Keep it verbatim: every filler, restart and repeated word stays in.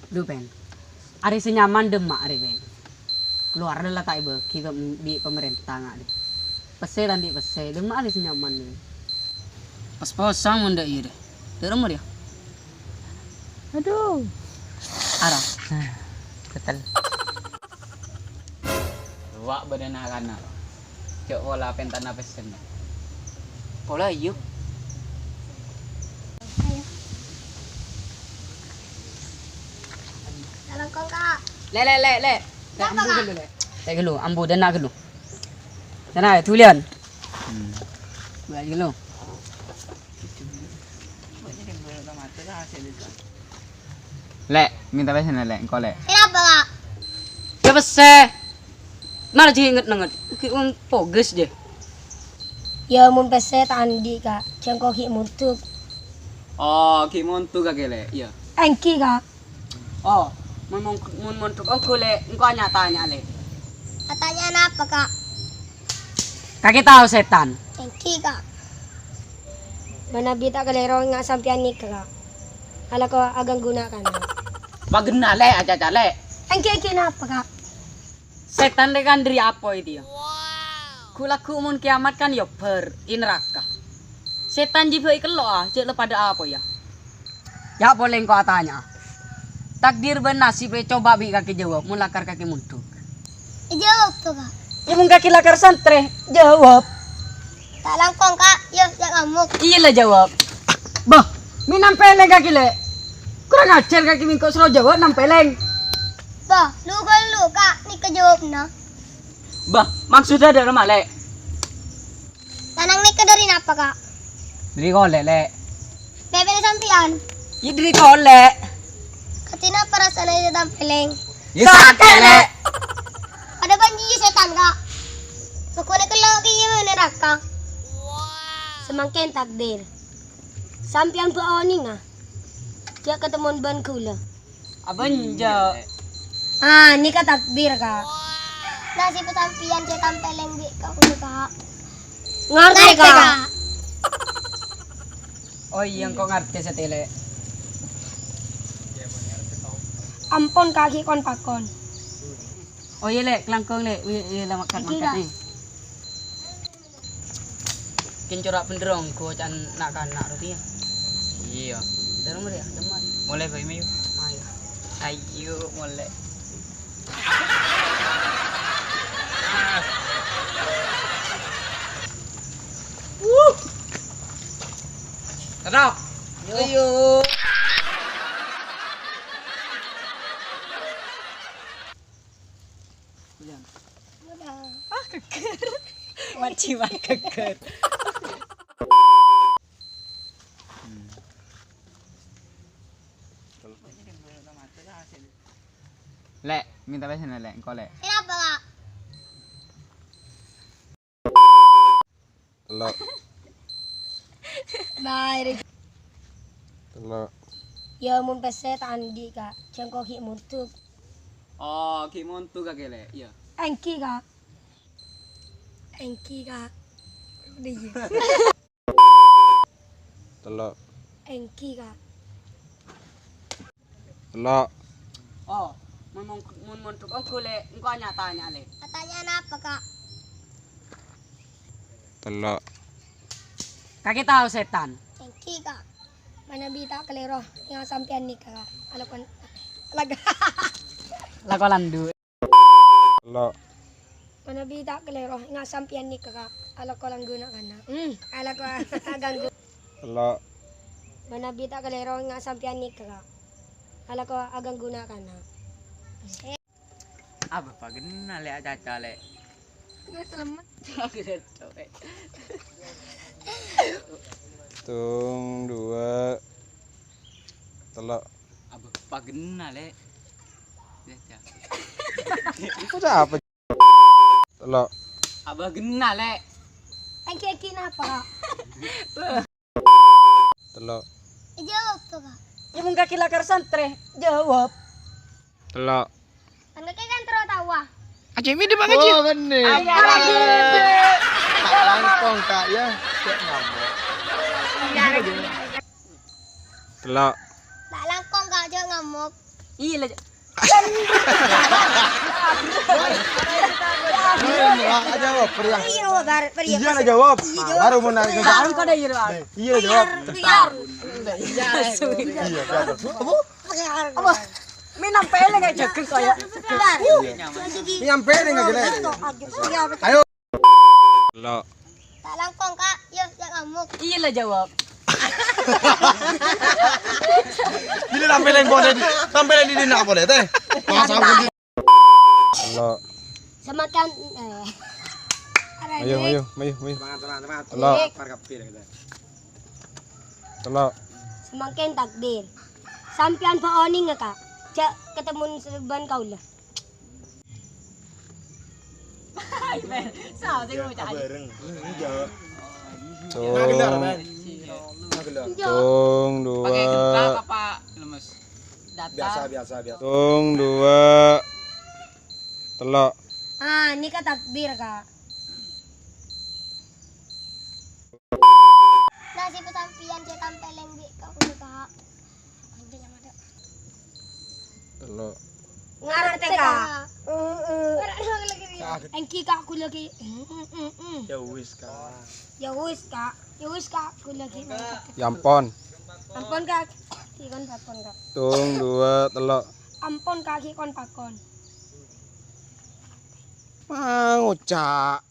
Dhu, Pèn. Arè sè nyaman dâ'emma arè, Pèn? Kalowar la ta' èbâgi bi' pamarènta nga' dhi. Pèssè ta' andi' pèssè, dâ'emma arè sè nyaman, Pèn? Pos-posang mon dâ' iyâ, dhi. Dâ' remma, yâ? Aduh. Ara. Ketel. Wa' bâdâna kana'. Jhâ' pola pèntana pèssèna. Pola, iyâ. Assalamualaikum, Kak. Lè', lè', lè', lè'. Lè', ambu ghâllu, lè'. Lè' ghâllu, ambu dâna ghâllu. Sana, Julian. Hmm. Buat ghâllu. Lè', minta pèssèna, Lè', engko', Lè'. Kenapa, Kak? Yâ pèssè. Mara jhi' nget-nenget. Ghi' wong poges, jhi. Yâ, mon pèssè ta' andi', Kak. Jhâ' engko' ghi' mondhuk. Oh, ghi' mondhuk kakè, Lè'. Iyâ. Èngghi, Kak. Oh, mon, mon, mon mondhuk ongghu, Lè', engko' nya-tanya, Lè'. Atanya napa, Kak? Kakè tao sètan? Èngghi, Kak. Manabi ta' kalèro, enga' sampèyan nèka, Kak. Alako aghânggu na'-kana'. Pagenna, Lè', acaca, Lè'. Èngghi, èngghi, napa, Kak? Sètan rè kan dhâri apoy, tèya. Ghu'-lagghu' mon kèyamat kan yobhâr, è naraka. Sètan jhibâ èkello'a, jhâ' la padâ apoyya. Yâ polè engko' atanya'a. Takdir bân nasib rè coba bi' kakè jâwâb, mon lakar kakè mondhuk. Èjâwâb to, Kak. Yâ, mon kakè lakar santrè, jâwâb. Ta' langkong, Kak. Yâ, jhâ' ngamok. Iyâ la jâwâb. Bâh, mè' nampèlèng kakè, Lè'. Kurang ajar kakè mèngko' soro jâwâb nampèlèng. Bâh, lu-ghâllu, Kak. Nèka jâwâbbhâ. Bâh, maksoddhâ dâ' remma, Lè'? Tanang nèka dhâri napa, Kak? Dhâri kolè', Lè'. Bhâbhâna sampèyan? Iyâ, dhâri kolè'. Katèna parasa'anna sè tampèlèng. Yâ, sakè', Lè'. Padâ bân jiyâ sètan, Kak. Pokokna kello' kèya è naraka. Samangkèn takdir. Sampèyan bâ' onènga. Jhâ' katemmon bân kaulâ. Abânjâ. Ah, nèka takdir, Kak. Nasib sampèyan sè tampèlèng bi' kaulâ, Kak. Ngartè, Kak. Oh iyâ, engko' ngartè satèya, Lè'. Ampon, Kak, ghi' kon-pakon. Oh iyâ, Lè', kalangkong, Lè'. Wi-, wi-, la mangkat-mangkat, Kak. Kèng cora' bhendher ongghu oca'an na'-kana' rowa, tèya. Iyâ. Terro mara, yâ, teman. Molè bhâi, mayu. Mayu. Ayo, molè. Wuh. Tetep. Yo. Ayo. Ah, geger. Wajib geger. Lè', minta pèssèna, Lè', engko', Lè'. Kenapa, Kak? Tello'. Bye. Tello'. Yâ, mon pèssè ta' andi', Kak. Jhâ' engko' ghi' mondhuk. Oh, ghi' mondhuk kakè, Lè'? Iyâ. Èngghi, Kak. Èngghi, Kak. Udah, iyâ. Tello'. Èngghi, Kak. Tello'. Oh, mon, mon, mon mondhuk ongghu, Lè', engko' nya-tanya, Lè'. Atanya napa, Kak? Tello'. Kakè tao sètan? Èngghi, Kak. Manabi ta' kalèro, enga' sampèyan nèka, Kak. Alakon, lag-, lako landu'. Tello'. Manabi ta' kalèro, enga' sampèyan nèka, Kak. Alako langghu na'-kana'. Hmm, alako aghânggu. Tello'. Manabi ta' kalèro, enga' sampèyan nèka, Kak. Alako aghânggu na'-kana'. Abâ, pagenna, Lè', acaca, Lè'. Tung, dua, tello'. Abâ, pagenna, Lè'. Yâ, yâ. Udah apa? Tello'. Abâ, genna, Lè'. Èngghi, èngghi, napa, Kak? Tello'. Èjâwâb to, Kak. Yâ, mon kakè lakar santrè, jâwâb. Tello'. Kan kakè kan terro taowa. Aja midi, Pak Haji. Oh, bener. Ayo, Pak Haji. Tak langkong, Kak, ya. Cek ngamuk. Tello'. Tak langkong, Kak, jhâ' ngamuk. Iyâ la. Jawab, Priya. Iyâ, Bar, Priya. Iyâ la jawab. Iyâ, jawab. Baru mau nanya. Baru kau dah iyâ, Bar. Iyâ la jawab. Iyâ. Iyâ, jawab. Apa? Apa? Minang peleng aja, Geng, kaya. Bar. Minang peleng aja, Lek. Ayo. Lo. Tak langkong, Kak. Yo, jak ngamuk. Iyâ la jawab. Ini tampilin boleh, tampilin ini nak boleh, teh. Lo. Semakan, eh. Ayo, ayo, ayo, ayo. Semangat, semangat, semangat. Lo. Lapar kabeh kita. Lo. Semakin takbir. Sampeyan bâ' onèng, Kak. Jak ketemu serban kaula. Saos sing ngucap. Bareng. Enggak. Tung. Nah, gelar, men. Nah, gelar. Tung, dua. Pakai gentak apa lemes? Datar. Biasa, biasa, biasa. Tung, dua. Tello'. Ah, ini ka takbir, Kak. Nasib sampeyan sè tampèlèn bi' kaulâ, Kak. Tello'. Ngartè, Kak? Heeh. Èngghi, Kak, kaulâ ghi. Ya wis, Kak. Ya wis, Kak. Ya wis, Kak, kaulâ ghi. Ya ampon. Ampon, Kak. Dikon pakon, Kak. Tung, dua, tello'. Ampon, Kak, ghi kon pakon. Mau, Cak.